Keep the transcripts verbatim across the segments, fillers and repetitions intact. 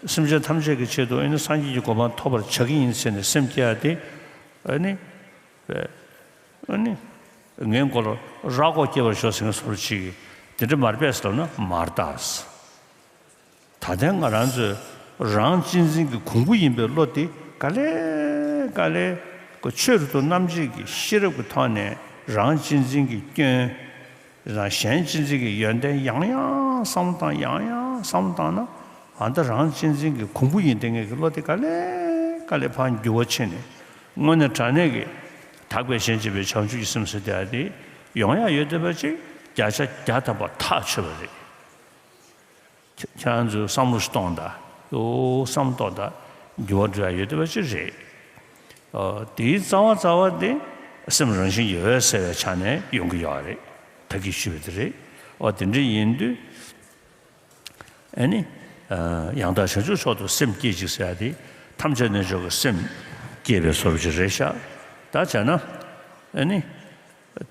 སེམས་ཅན་ཐམས་ཅད་ཀྱི་ཆེད་དུ་ཨ་ནི་སངས་རྒྱས་ཀྱི་གོ་འཕང་ཐོབ་པར་བྱ་གི་ཡིན་ཟེར་ནས་སེམས་བསྐྱེད་ཡ་དེ། ཨ་ནི། ཨ་ནི། ངའི་མགོ་ལ་རྭ་ཀོག་སྐྱེ་བར་ཤོག་ཟེར་མཁན་བཟོ་འདྲ་ཅིག་གིས་དེ་འདྲ་མ་རེད་པས་ལབ་ན་མ་རེད་ད། ད་ལྟའི་ང་རང་ཚོས་རང་གཅེས་འཛིན་གྱི་གོང་བུ་ཡིན་པའི་བློ་དེ་ག་ལེ་ག་ལེ་གོ་ཆོས་རབ་ཏུ་རྣམ་འབྱེད་ཀྱི་ཤེས་རབ་ཀྱི་ཐོག་ནས་རང་གཅེས་འཛིན་གྱི་སྐྱོན། རང་གཞན་གཅེས་འཛིན་གྱི་ཡོན་ཏན་ཡང་ཡང་བསམ་བློ་བཏང་། ཡང་ཡང་བསམ་བློ་བཏང་ན། ཨ་ད་རང་གཅེས་འཛིན་གྱི་གོང་བུ་ཡིན་བསྡད་མཁན་གྱི་བློ་དེ་ག་ལེ་ག་ལེ་ཕར་འགྱུར་བ་ཕྱིན་ནས། དངོས་གནས་དྲང་གནས་ཀྱི་དག་པའི་གཞན་གཅེས་པའི་བྱང་ཆུབ་ཀྱི་སེམས་ཟེར་དེ་ཡོང་ཡ་ཡོད་བསྡད་པ་ཅིག་བརྒྱ་ཆ་བརྒྱ་ཐམ་པ་ཐག་ཆོད་པ་རེད། ཁྱེད་རང་ཚོས་བསམ་བློ་ཞིག་གཏོང་དང་། ཡོ་བསམ་གཏོང་དང་། འགྱུར་བ་འགྲོ་ཡ་ཡོད་བསྡད་པ་ཅིག་རེད། ཨ། དེའི་རྩ་བ་རྩ་བ་དེ་སེམས་རང་བཞིན་གྱིས་འོད་གསལ་བའི་ཆ་ནས་ཡོང་གི་ཡོད་རེད། ད་གིན་ཞུས་པ་དེ་རེད། ཨོ་དེ་འདྲ་ཡིན་དུས། ཨ་ནི། ཨ། ཡང་དག་བྱང་ཆུབ་མཆོག་ཏུ་སེམས་བསྐྱེད་ཅིག་ཟེར་ཡ་དེ་ཐམས་ཅད་རྣལ་འབྱོར་གྱི་སེམས་བསྐྱེད་པའི་བཟོ་འདྲ་ཅིག་རེད་ཤག་ད་བྱས་ན། ཨ་ནི།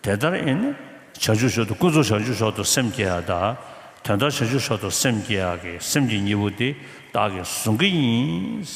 དེ་ལྟར་ཨེ་ནི། བྱང་ཆུབ་མཆོག་ཏུ། ཀུན་རྫོབ་བྱང་ཆུབ་མཆོག་ཏུ་སེམས་བསྐྱེད་ཡ་དང་། དོན་དམ་བྱང་ཆུབ་མཆོག་ཏུ་སེམས་བསྐྱེད་ཡ་གི་སེམས་ཀྱི་གཉིས་པོ་དེ་བདག་གིས་བཟུང་གི་ཡིན།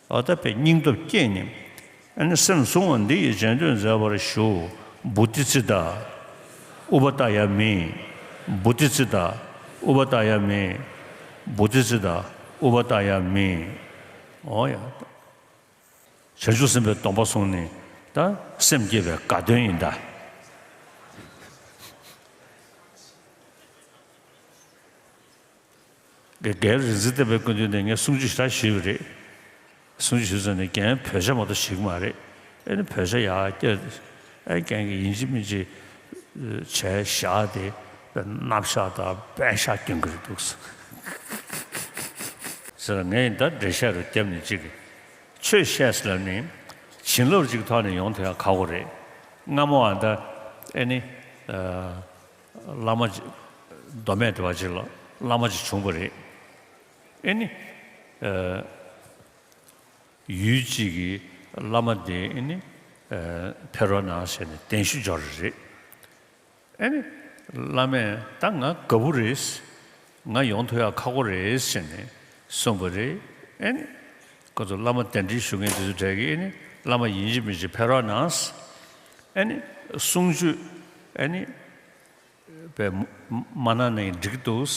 འོ་ད་དཔེ་སྙིང་སྟོབས་བསྐྱེད་ནས། ཨ་ནི་སེམས་བཟུང་བ་འདི་ཡིས་གཞན་དོན་མཛད་པར་ཞུ། བུ་ཏི་ཙི་ཏ། ཨུ་པ་ཏ་ཡ་མེ། བུ་ཏི་ཙི་ཏ། ཨུ་པ་ཏ་ཡ་མེ། བུ་ཏི་ཙི་ཏ། ཨུ་པ་ཏ་ཡ་མེ། འོ་ཡ། བྱང་ཆུབ་སེམས་དཔའི་སྡོམ་པ་བཟུང་ནས་ད་སེམས་བསྐྱེད་པའི་དགའ་སྟོན་ཡིན་ད། རྒན་རིག་འཛིན་བསྟན་པའི་སྐུ་མདུན་ནས་ངས་གསུང་ཆོས་ཞེ་དྲག་ཞུས་པ་རེད། གསུང་ཆོས་ཞུས་ཚར་ནས་རྒན་བོད་ཆས་མ་གཏོགས་བཞེས་ཀྱི་མ་རེད། ཨེ་ནི་བོད་ཆས་ཡར་བསྐྱལ། ཨེ་རྒན་གྱིས་ཡིན་གཅིག་མིན་གཅིག་བྱས་བཞག་སྟེ་སྣབས་ཤག་དང་པད་ཤག་གྱོན་གྱི་རེད་འདུག་ཟེར། ངས་ད་འགྲེལ་བཤད་རུ་བརྒྱབ་ནས་གཅིག་གིས། ཆོས་བཤད་ཟེར་ལབ་ནི་བྱིན་རླབས་ཅིག་ཐོག་ནས་ཡོང་ཐུབ་ཡ་ཁག་པོ་རེད། སྔ་མོ་ཨ་ད་ཨེ་ནི། ཨ། བླ་མ་ཅིག་མདོ་སྨད་དེ་བ་ཅིག་ལ་བླ་མ་ཅིག་བྱུང་བ་རེད། ཨེ་ནི། ཨ། ཡུལ་གཅིག་གི་བླ་མ་དེ་ཨེ་ནི། ཨ། ཕེབས་རོགས་གནང་ཟེར་ནས་གདན་ཞུ་འབྱོར་རེད། ཨེ་ནི། བླ་མས་ད་ང་དགའ་པོ་རེད། ང་ཡོང་ཐུབ་ཡ་ཁག་པོ་རེད་ཟེར་ནས་གསུངས་པ་རེད། ཨེ་ནི། ཁོ་ཚོ་བླ་མ་གདན་འདྲེན་ཞུ་མཁན་དེ་ཚོ་གྲས་ཀྱིས་ཨེ་ནི་བླ་མ་ཡིན་གཅིག་མིན་གཅིག་ཕེབས་རོགས་གནང་། ཨེ་ནི། གསུང་ཆོས་ཨེ་ནི་དཔེ་མ་གནང་ན་འགྲིག་གི་འདུག་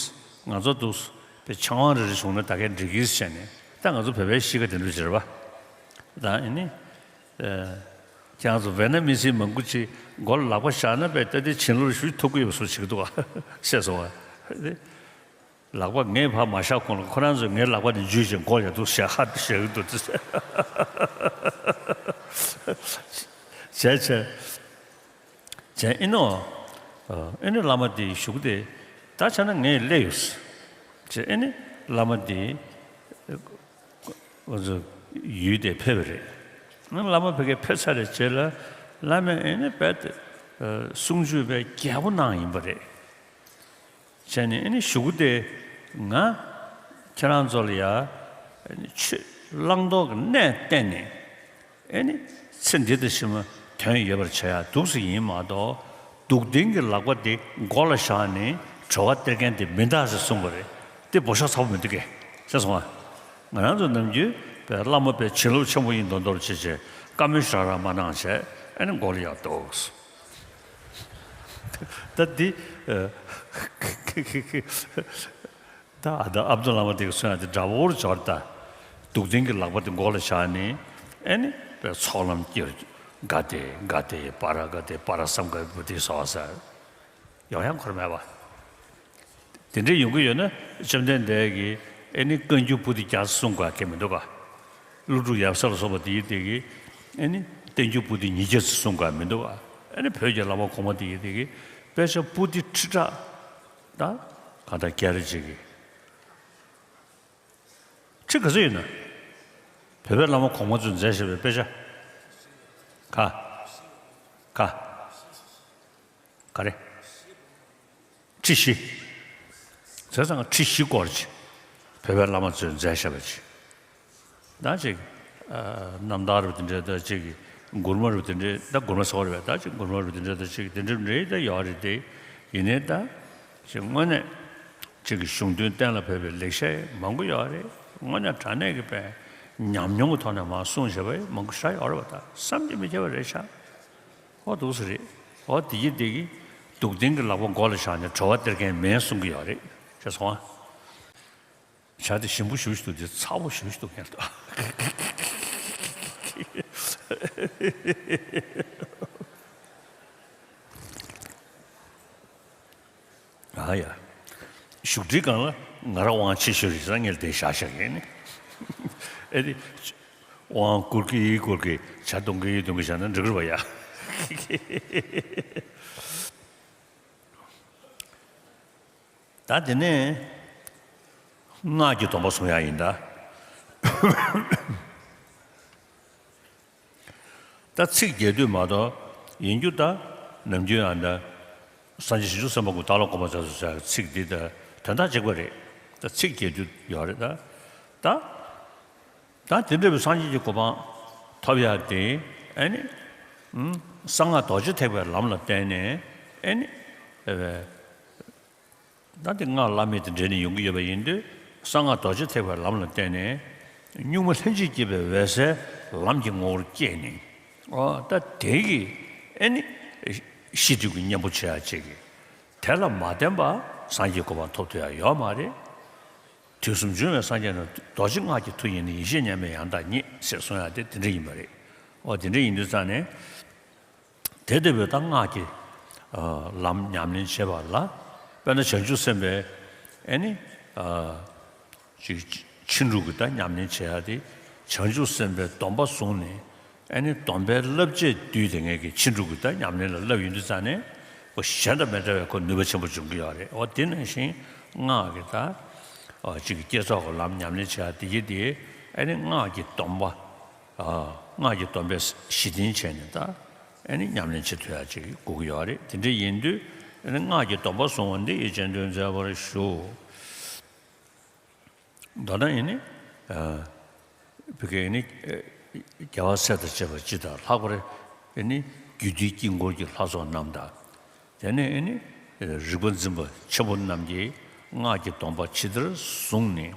ང་ཚོ་འདུག་དཔེ་ཆང་བང་རེ་རེ་བྱུང་ན་ད་གས་འགྲིག་གི་ཟེར་ནས། ད་ང་ཚོ་བོད་པའི་གཤིས་ཀ་དེ་འདྲ་ཅིག་རེད་པ། ད་ཨེ་ནི། ཨ། ཁྱེད་རང་ཚོ་བེད་ན་མི་སྲིད་མང་པོ་ཅིག་མགོ་ལ་ལག་པ་བཞག་ན་དཔེ་ད་དེ་བྱིན་རླབས་ཞུ་ཐུབ་ཀྱི་ཡོད་པ་བཟོ་བྱེད་ཀྱི་འདུག་ག་ཤེས་སོང་བ། ལག་པ་ངས་ཕར་མ་བཞག་གོང་ལ་ཁོ་རང་ཚོས་ངའི་ལག་པ་དེ་འཇུས་བྱས་མགོ་ཡར་འདུག་བཞག་ཧ་བཞག་གི་འདུག་བྱས་བྱས། བྱས་ཨེ་ནོ། ཨེ་ནི་བླ་མ་དེའི་བཞུགས་དེ་ད་ཆ་ན་ངས་སླེབས་ཡོད། བྱས་ཨེ་ནི་བླ་མ་དེ། ང་ཚོ་ཡུལ་དེ་ཕེབས་པ་རེད། བླ་མ་ཕ་གིར་ཕེབས་ཚར་བའི་རྗེས་ལ་བླ་མས་ཨེ་ནི་རྦད་དེ་གསུང་ཆོས་དཔེ་རྒྱས་པོ་གནང་ཡིན་པ་རེད། བྱས་ནས་ཨེ་ནི་གཞུག་གུ་དེ་ང་ཁྱེད་རང་ཚོ་ལ་ཡ་ཨེ་ནི་ཆོས་བླང་དོར་གྱི་གནས་བསྟན་ནས། ཨེ་ནི་ཚེ་འདི་དང་ཕྱི་མ་དོན་ཡོད་པར་བྱ་ཡ་འདུག་སེ་ཡིན་མ་གཏོགས། སྡུག་བདེན་གྱི་ལག་པ་དེ་མགོ་ལ་བཞག་ནས་གྲོད་ཁ་སྟེར་མཁན་དེ་མི་འདུག་ཟེར་གསུངས་པ་རེད། དེ་འབོད་ཤོག་ཚ་པོ་མི་འདུག་གས། ཤེས་སོང་ང་། ང་རང་ཚོ་ནམ་རྒྱུན་པའི་བླ་མ་དཔེ་བྱིན་རླབས་ཆེན་པོ་ཡིན་མདོག་མདོག་བྱེད་བྱེད་བཀའ་མོལ་ཞེ་དྲག་མ་གནང་བྱས་ཨེ་ནི་མགོ་ལ་ཡར་འདུག་ད་འདི། ད་ཨ་ད་ཨབ་དུ་བླ་མ་དེ་གིས་གསུང་ཡ་དེ་འདྲ་པོ་འབྱོར་ད། སྡུག་བདེན་གྱི་ལག་པ་དེ་མགོ་ལ་བཞག་ནས་ཨེ་ནི་དཔེ་ཚོགས་ལམ་སྐྱེལ། ག་དེ་ག་དེ་པ་ར་ག་དེ་པ་ར་སམ་ག་བུ་དེ་སོགས་ཟེར། ཡོང་ཡ་འཁོར་མེད་པ། དེ་འདྲ་ཡོང་གི་ཡོད་ན་བཅོམ་ལྡན་འདས་ཀྱིས་ཨེ་ནི་བཀའ་འགྱུར་པོ་ཏི་བརྒྱ་གསུང་དགོས་གལ་མི་འདུག་ག་ཀླུ་སྒྲུབ་ཡབ་སྲས་ལ་སོགས་པ་དེ་ཡི་དེ་གིས་ཨེ་ནི་བསྟན་འགྱུར་པོ་ཏི་ཉིས་བརྒྱ་ཙམ་གསུང་དགོས་མི་འདུག་ག་ཨེ་ནི་བོད་ཀྱི་བླ་མ་གོང་མ་དེ་ཡི་དེ་གིས་དཔེ་ཆ་པོ་ཏི་ཁྲི་ཕྲག་ད་གང་ལྟར་བརྒྱ་རེ་ཅིག་གི། ཁྲི་ག་ཚོད་ཡོད་ན། བོད་པའི་བླ་མ་གོང་མ་ཚོས་མཛད་བཞག་པའི་དཔེ་ཆ། ག་ག་ག་རེ། ཁྲི་བཞི། བྱས་ཙང་ཁྲི་བཞི་སྐོར་ཅིག་བོད་པའི་བླ་མ་ཚོས་མཛད་བཞག་པ་ཅིག་ད་ཅིག་ཨ། རྣམ་ཐར་རུ་དེ་འདྲའི་ད་ཅིག་མགུར་མ་རུ་དེ་འདྲའི་ད་མགུར་མ་ཟེར་བ་རེད་པས། ད་ཅིག་མགུར་མ་རུ་དེ་འདྲའི་ད་ཅིག་དེ་འདྲའི་འདྲའི་ད་ཡོད་རེད་དེ། ཡིན་ནའི་ད་ཅིག་དངོས་གནས་ ཅིག་གི་གཞུང་དོན་གཏན་ལ་ཕེབས་པའི་ལེགས་བཤད་མང་པོ་ཡོད་རེད། དངོས་གནས་དྲང་གནས་ཀྱི་དཔེ་ཉམས་མྱོང་གི་ཐོག་ནས་མར་གསུངས་བཞག་པ་མང་པོ་ཞེ་དྲག་ཡོད་རེད་པ། ད་བསམ་གྱིས་མི་ཁྱབ་པ་རེད་ཤག་ཨོ་འདུག་སེ་རེད། ཨོ་དེ་གི་དེ་གི་སྡུག་བདེན་གྱི་ལག་པ་མགོ་ལ་བཞག་ནས་གྲོ་བ་སྟེར་མཁན་མིན་གསུང་གི་ཡོད་རེད། ཤེས་སོང་ཨ། བྱ་དེ་ཞིམ་པོ་ཞེ་པོ་ཞིག་འདུག་དེ་ཚ་པོ་ཞེ་པོ་ཞིག་འདུག་མཁན་འདུག་ཨ་ཡ། བཞུགས་ཁྲིའི་སྒང་ལ་ང་རང་དབང་ཆེ་ཤོས་རེད་ཟེར་ངས་དེ་བཞག་བཞག་ཡིན། ཨེ་དེ། དབང་བསྐུར་གི་ཡིན་བསྐུར་གི་བྱ་གཏོང་གི་ཡིན་གཏོང་གི་བཞག་ན་འགྲིག་གི་རེད་པ་ཡ། ད་དེ་ནས་སྔགས་ཀྱི་སྡོམ་པ་སྲུང་ཡག་ཡིན་ད། ད་ཚིག་རྒྱས་བསྡུས་མ་གཏོགས་ཡིན་རྒྱུ་ད་ནམ་རྒྱུན་ཨ་ད་སངས་རྒྱས་བྱང་ཆུབ་སེམས་དཔའ་ཀུན་བདག་ལ་གོམས་པར་བྱ་ཞེས་པའི་ཚིག་འདི་ད་དོན་དག་གཅིག་པ་རེད། ད་ཚིག་རྒྱས་བསྡུས་ཡོད་རེད་ད། ད་ད་དེ་འདྲ་བའི་སངས་རྒྱས་ཀྱི་གོ་འཕང་ཐོབ་ཡག་དེ་ཨ་ནི་ཨུམ་གསང་སྔགས་རྡོ་རྗེ་ཐེག་པའི་ལམ་ལ་བརྟེན་ནས་ཨ་ནི་ཨེ་བས། ད་དེ་སྔགས་བླ་མེད་དེ་འདྲེས་ནས་ཡོང་གི་ཡོད་པ་ཡིན་དུས་གསང་སྔགས་རྡོ་རྗེ་ཐེག་པའི་ལམ་ལ་བརྟེན་ནས་གཉུག་མ་ལྷན་ཅིག་སྐྱེས་པའི་འོད་གསལ་ལམ་གྱི་ངོ་བོར་སྐྱེས་ནས། ཨོ་ད་དེ་གི་ཨེ་ནི་ཤེས་སྒྲིབ་ཀྱི་གཉེན་པོ་བྱེད་ཡག་ཅིག་གི། དེ་ལ་མ་བརྟེན་པ་སངས་རྒྱས་གོ་འཕང་ཐོབ་ཐུབ་ཡག་ཡོད་མ་རེད། དུས་གསུམ་འབྱུང་བའི་སངས་རྒྱས་རྣམས། རྡོ་རྗེ་སྔགས་ཀྱི་མཐུ་ཡིས་ནི། ཡེ་ཤེས་མཉམ་མེད་ཡང་དག་རྙེད། ཟེར་གསུང་ཡག་དེ་དེ་འདྲ་ཡིན་པ་རེད། ཨོ་དེ་འདྲ་ཡིན་དུས་ཙང་ནས། དེ་ལྟ་བུའི་ད་སྔགས་ཀྱི་ཨ་ལམ་ཉམས་ལེན་བྱེད་པ་ལ། དཔེར་ན་བྱང་ཆུབ་སེམས་དཔའི་ཨེ་ནི་ཨ་ཅིག་ཕྱིན་དྲུག་གི་ད་ཉམས་ལེན་བྱེད་ཡག་དེ། བྱང་ཆུབ་སེམས་དཔའི་སྡོམ་པ་བཟུང་ནས་ཨེ་ནི་སྡོམ་པའི་བསླབ་བྱ་བསྡུས་ཏེ་ངེད་ཀྱིས་ཕྱིན་དྲུག་གི་ད་ཉམས་ལེན་ལ་བསླབས་ཡོང་དུས་ཙང་ནས། ཁོ་གཞན་དང་མི་འདྲ་བའི་ཁོ་ནུས་པ་ཆེན་པོ་འབྱུང་གི་ཡོད་རེད། འོ་དེ་ནང་བཞིན་སྔགས་ཀྱི་ད་ཨ་ཅིག་བསྐྱེད་རྫོགས་ཀྱི་ལམ་ཉམས་ལེན་བྱེད་ཡག་དེ་གི་དེ་ཨེ་ནི་སྔགས་ཀྱི་སྡོམ་པ། ཨ་སྔགས་ཀྱི་སྡོམ་པའི་གཞི་རྟེན་བྱས་ནས་ད་ཨེ་ནི་ཉམས་ལེན་བྱེད་ཐུབ་ཡག་ཅིག་དགོས་ཀྱི་ཡོད་རེད། དེ་འདྲ་ཡིན་དུས་ཨེ་ནི་སྔགས་ཀྱི་སྡོམ་པ་བཟུང་བ་འདི་ཡིས་གཅེས་འདོན་མཛད་པར་ཞུ། མདོར་ན་ཨེ་ནི་ཨ་བི་ཀའི་ཨེ་ནི་ཨ་རྒྱལ་བ་སྲས་དང་བཅས་པ་སྤྱི་དང་། ལྷག་པར་ཨེ་ནི་རྒྱུད་སྡེའི་དཀྱིལ་འཁོར་གྱི་ལྷ་ཚོགས་རྣམས་དང་། དེ་ནས་ཨེ་ནི་རིག་པ་འཛིན་པ་ཆེན་པོ་རྣམས་ཀྱིས་སྔགས་ཀྱི་སྡོམ་པ་ཇི་ལྟར་བཟུང་ནས་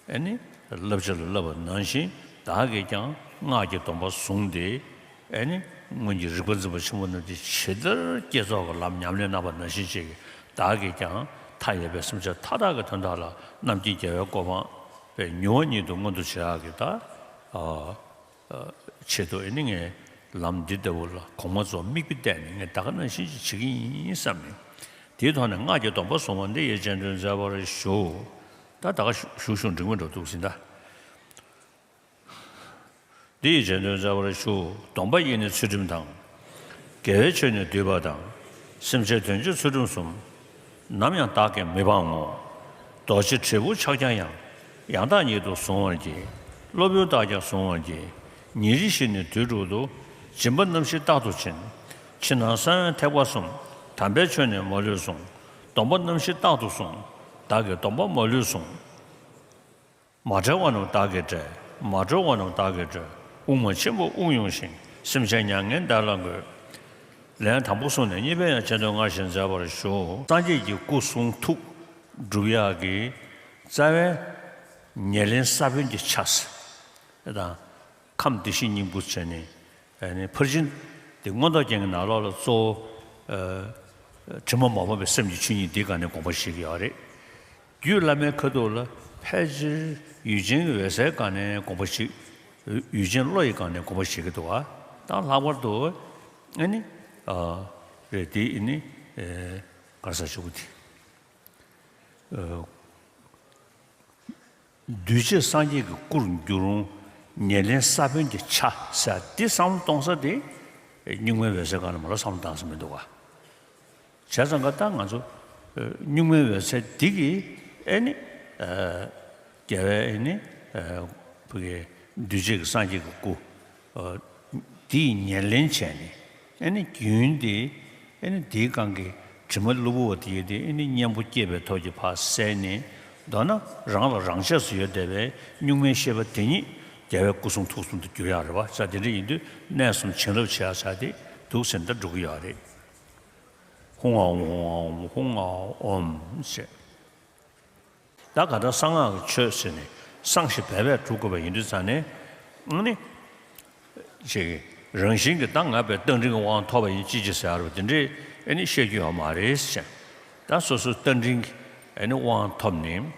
ཨེ་ནི་བསླབ་བྱ་ལ་བསླབ་པ་ནང་བཞིན། བདག་གིས་ཀྱང་སྔགས་ཀྱི་སྡོམ་པ་བཟུང་སྟེ་ཨེ་ནི་སྔོན་གྱི་རིག་པ་འཛིན་པ་ཆེན་པོ་རྣམས་ཀྱིས་ཇི་ལྟར་བསྐྱེད་རྫོགས་ཀྱི་ལམ་ཉམས་ལེན་གནང་བ་ནང་བཞིན་བྱས་ཀྱི། བདག་གིས་ཀྱང་མཐའ་ཡས་པའི་སེམས་ཅན་མཐའ་དག་གི་དོན་དག་ལ་རྣམ་མཁྱེན་རྒྱལ་བའི་གོ་འཕང་དཔེ་མྱུར་བ་ཉིད་དུ་མངོན་དུ་བྱེད་ཡག་གི་ད་ཨ། ཆེད་དུ་ཨེ་ནི་ངས་ལམ་འདི་ལྟ་བུ་ལ་གོང་མ་ཚོ་མིག་དཔེ་བལྟས་ནས་ངས་ད་ག་ནང་བཞིན་ཅིག་བྱེད་ཀྱི་ཡིན་བསམ་ནས། དེའི་ཐོག་ནས་སྔགས་ཀྱི་སྡོམ་པ་བཟུང་བ་འདི་ཡིས་གཅེས་འདོན་མཛད་པར་ཞུ། ད་ད་ག་ཞུ་ཞུ་ཞུ་འགྲིག་མི་འགྲོ་འདུག་ཟིན་ད། འདི་ཡིས་གཅེས་འདོན་མཛད་པར་ཞུ། སྡོམ་པ་ཡིས་ནི་ཚུལ་ཁྲིམས་དང་། དགེ་བའི་ཆོས་ནི་བསྡུས་པ་དང་། སེམས་ཅན་དོན་བྱེད་ཚུལ་ཁྲིམས་གསུམ། ནམ་ཡང་བདག་གིས་མི་སྤང་ངོ་། རྡོ་རྗེ་དྲིལ་བུ་ཕྱག་རྒྱ་ཡང་། ཡང་དག་ཉིད་དུ་གཟུང་བར་བགྱི། སློབ་དཔོན་བདག་ཀྱང་གཟུང་བར་བགྱི། ཉེ་རིང་བཞི་ནི་དུས་དྲུག་ཏུ། སྦྱིན་པ་རྣམ་བཞི་རྟག་ཏུ་བྱིན། ཕྱི་ནང་གསང་བའི་ཐེག་པ་གསུམ། དམ་པའི་ཆོས་ནི་མ་ལུས་བསྲུང་། སྡོམ་པ་རྣམ་བཞི་རྟག་ཏུ་བསྲུང་། བདག་གིས་སྡོམ་པ་མ་ལུས་བསྲུང་། མ་བྲལ་བ་རྣམས་བདག་གིས་བསྒྲལ། མ་གྲོལ་བ་རྣམས་བདག་གིས་སྒྲོལ། དབུ་མ་ཆེན་པོ་དབུགས་དབྱུང་ཞིང་། སེམས་ཅན་མྱ་ངན་འདས་ལ་འགོད། ལན་དང་པོ་གསུངས་ནས་གཉིས་པའི་ཡང་གཅེས་འདོན་སྔར་བཞིན་མཛད་པར་ཞུ། སངས་རྒྱས་ཀྱི་སྐུ་གསུང་ཐུགས་སྒྲུབ་ཡག་གི་རྩ་བའི་ཉེར་ལེན་ས་བོན་གྱི་ཆ་དང་། ཁམས་བདེ་གཤེགས་སྙིང་པོ་བྱས་ནས། ཨ་ནི་ཕར་ཕྱིན་དེ་མངོན་རྟོགས་རྒྱན་གྱི་ནང་ལོགས་ལ་གཙོ་བོ་ཨ་དྲི་མ་མ་སྤངས་པའི་སེམས་ཀྱི་ཆོས་ཉིད་འདིའི་སྒང་ནས་དགོངས་པ་བཞེས་ཀྱི་ཡོད་རེད། རྒྱུད་བླ་མའི་ཁ་ཐུག་ལ་ཕལ་ཆེར་ཡུལ་ཅན་གྱི་འོད་གསལ་སྒང་ནས་དགོངས་པ་བཞེས། ཡུལ་ཅན་བློ་ཡི་སྒང་ནས་དགོངས་པ་བཞེས་ཀྱི་འདུག་བ། ད་ལྷག་པར་དུ་ཨ་ནི་ཨ་རེད་དེ་ཨ་ནི་ཨ་ག་རེ་ཟེར་ཆོག་གི་དེ་ཨ། གདུལ་བྱ་སངས་རྒྱས་ཀྱི་སྐུར་འགྱུར་རུང་ཉེར་ལེན་ས་བོན་གྱི་ཆ་ཟེར་འདི་བསམ་བློ་གཏོང་ས་དེ་གཉུག་མའི་འོད་གསལ་སྒང་ལ་མ་གཏོགས་བསམ་བློ་གཏོང་ས་མི་འདུག་ག། བྱས་ཙང་ཀ་ད་ང་ཚོ་གཉུག་མའི་འོད་གསལ་འདི་གིས་ཨེ་ནི་རྒྱལ་བའི་ཨེ་ནི་བུ་གའི་གདུལ་བྱ་གི་སངས་རྒྱས་ཀྱི་སྐུ། འདི་ཡི་ཉེར་ལེན་བྱས་ནས་ཨེ་ནི་རྒྱུན་དེ་ཨེ་ནི་དེའི་སྒང་གི་དྲི་མ་གློ་བུར་བ་དེ་ཡོད་དེ་ཨེ་ནི་གཉེན་པོ་སྐྱེས་པའི་ཐོག་གི་ཕར་བསལ་ནས། མདོར་ན་རང་ལ་རང་ཆས་སུ་ཡོད་བསྡད་པའི་གཉུག་མའི་ཤེས་པ་དེ་ཉིད་རྒྱལ་བའི་སྐུ་གསུང་ཐུགས་གསུམ་དུ་འགྱུར་ཡག་རེད་བ། ས་དེ་འདྲ་ཡིན་དུས་གནས་གསུམ་བྱིན་རླབས་བྱེད་ཡག་ས་དེ་འདུག་ཟེར་ནས་ད་འགྲོ་གི་ཡོད་རེད། ཧཱུྃ་ཨོཾ་ཧཱུྃ་ཨོཾ་ཧཱུྃ་ཨོཾ་ཞེས། ད་ག་ད་གསང་སྔགས་ཀྱི་ཆོས་ཟེར་ནས་གསང་ཞིང་སྦས་པས་གྲུབ་དགོས་པ་ཡིན་དུས་ཙང་ནས། ཨ་ནི། ཅིག་རང་བཞིན་གྱིས་ད་ང་པའི་རྟ་མགྲིན་གྱི་དབང་ཐོབ་པ་ཡིན་ཅི་ཅི་ཟེར་བ་དེ་འདྲས་ཨ་ནི་བཤད་རྒྱུ་ཡོད་མ་རེད་ཟེར། ད་སོ་སོའི་རྟ་མགྲིན་གྱི་ཨ་ནི་དབང་ཐོབ་ནས།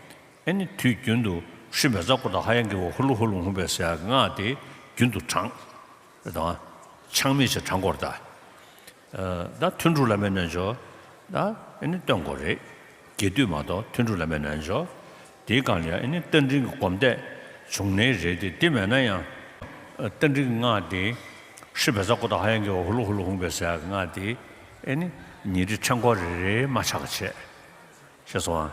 ཨེ་ནི་དུས་རྒྱུན་དུ་ཧྲཱིཿབཛྲ་ཀུ་ཏ་ཧ་ཡང་གི་བ་ཧུ་ལུ་ཧུ་ལུ་ཧུང་བས་ཟེར་ཡག་གི་སྔགས་དེ་རྒྱུན་དུ་བགྲང་། རེད་དང་། ཆག་མེད་ཅིག་བགྲང་དགོས་རེད་ད། ད་ཐུན་དྲུག་བླ་མའི་རྣལ་འབྱོར། ད་ཨེ་ནི་སྟོན་དགོས་རེད། རྒྱས་བསྡུས་མ་གཏོགས་ཐུན་དྲུག་བླ་མའི་རྣལ་འབྱོར། དེའི་སྒང་ལ་ཡང་ཨེ་ནི་རྟ་མགྲིན་གྱི་སྒོམ་བཟླས་བྱུང་ནའི་རེད་དེ། དེ་མེད་ན་ཡང་། རྟ་མགྲིན་གྱི་སྔགས་དེ། ཧྲཱིཿབཛྲ་ཀུ་ཏ་ཧ་ཡང་གི་བ་ཧུ་ལུ་ཧུ་ལུ་ཧུང་བས་ཟེར་ཡག་གི་སྔགས་དེ། ཨེ་ནི་ཉིན་རེ་ཕྲེང་སྐོར་རེ་རེ་མ་ཆག་ག་བྱས། ཤེས་སོང་ཨ།